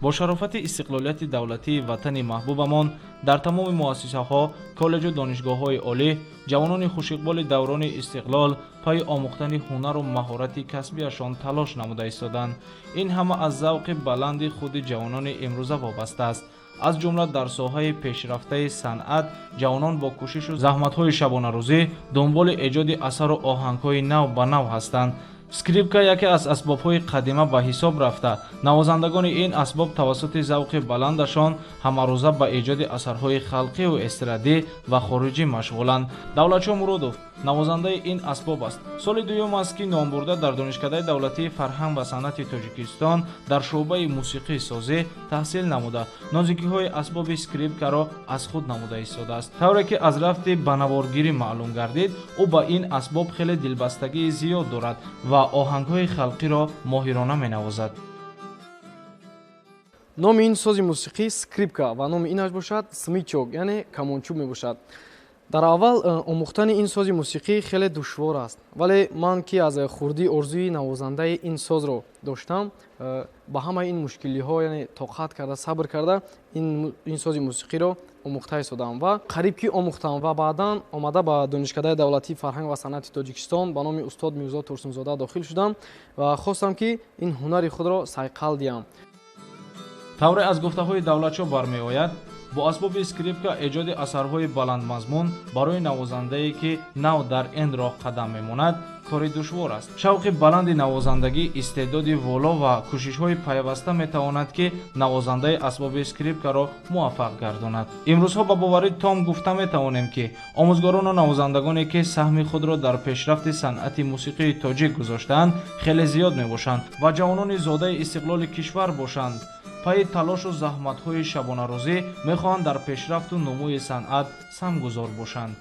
Бо шарофати истиқлолияти давлатии ватани маҳбубамон дар тамоми муассисаҳо, коллеҷу донишгоҳҳои олӣ ҷавонони хушиқболи даврони истиқлол пайи омӯхтани ҳунару маҳорати касбиашон талош намуда истоданд. Ин ҳама аз завқи баланди худи ҷавонони имрӯза вобаста аст. Аз ҷумла дар соҳаи пешрафтаи санъат ҷавонон бо кӯшишу заҳматҳои шабонарӯзӣ дунболи эҷоди асару оҳангҳои нав ба нав ҳастанд. Скрипка яке аз асбобҳои қадима ба ҳисоб рафта, навозандагони ин асбоб тавассути завқи баландашон ҳамарӯза ба эҷоди асарҳои халқиву эстрадӣ ва хориҷӣ машғуланд. Давлатшо Муродов навозандаи ин асбоб аст. Соли дуюм аст, ки номбурда дар Донишкадаи давлатии фарҳанг ва санъати Тоҷикистон дар шӯъбаи мусиқӣ созӣ таҳсил намуда, нозикиҳои асбоби скрипкаро аз худ намуда истодааст. Тавре ки аз рафти ба наворгирӣ маълум гардид, ӯ ба ин асбоб хеле дилбастагии зиёд дорад ва оҳангҳои халқиро моҳирона менавозад. Номи ин сози мусиқӣ скрипка ва номи инаш бошад смычок, яъне камончӯб мебошад. Дар аввал омӯхтани ин сози мусиқӣ хеле душвор аст, вале ман, ки аз хурдӣ орзуи навозандаи ин созро доштам, ба ҳамаи ин мушкилиҳо, яъне тоқат карда, сабр карда, ин сози мусиқиро омӯхта истодам ва қариб ки омӯхтам. Ва баъдан омада ба Донишкадаи давлатии фарҳанг ва санъати Тоҷикистон ба номи устод Мирзо Турсунзода дохил шудам ва хостам, ки ин ҳунари худро сайқал диҳам. Тавре аз гуфтаҳои Давлатшо бармеояд, бо асбоби скрипка эҷоди асарҳои баландмазмун барои навозандае, ки нав дар ин роҳ қадам мемонад, кори душвор аст. Шавқи баланди навозандагӣ, истеъдоди воло ва кӯшишҳои пайваста метавонад, ки навозандаи асбоби скрипкаро муваффақ гардонад. Имрӯзҳо ба боварӣ том гуфта метавонем, ки омӯзгорону навозандагоне, ки саҳми худро дар пешрафти санъати мусиқии тоҷик гузоштаанд, хеле зиёд мебошанд ва ҷавонони зодаи истиқлоли кишвар бошанд, пайи талошу заҳматҳои шабонарӯзӣ мехоҳанд дар пешрафту нумӯи санъат саҳмгузор бошанд.